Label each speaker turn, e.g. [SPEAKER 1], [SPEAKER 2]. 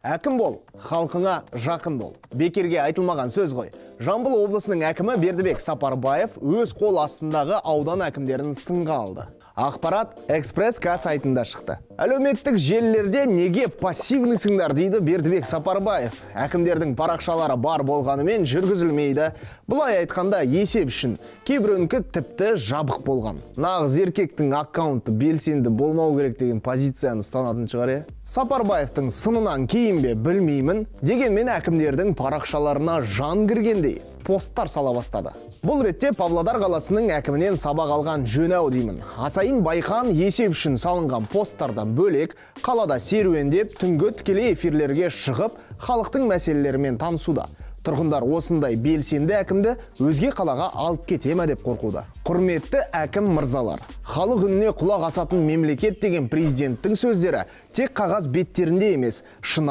[SPEAKER 1] Әкім бол, халқыңа жақын бол. Бекерге айтылмаған сөз ғой. Жамбыл облысының әкімі Бердібек Сапарбаев өз қол астындағы аудан әкімдерін сынға алды. Ақпарат Экспресс К сайтында шықты. Әлеуметтік желілерде неге пассивныйсыңдар дейді Бердібек Сапарбаев. Әкімдердің парақшалары бар болғанымен жүргізілмейді. Былай айтқанда, есеп үшін. Кейбіреуінікі тіпті жабық болған. Нағыз еркектің аккаунты белсенді болмау керек деген позицияны ұстанатын шығар, е? Сапарбаевтың сынынан кейін бе, білмеймін, дегенмен әкімдердің парақшаларына жан кіргендей посттар сала бастады. Бұл ретте Павлодар қаласының әкімінен сабақ алған жөн ау деймін. Асайын Байхан есеп үшін салынған посттардан бөлек, қалада серуендеп, түнгі тікелей эфирлерге шығып, халықтың мәселелерімен танысуда. Тұрғындар осындай белсенді әкімді өзге қалаға алып кете ме деп қорқуда. Құрметті әкім мырзалар, халық үніне құлақ асатын мемлекет деген президенттің сөздері тек қағаз беттерінде емес, шын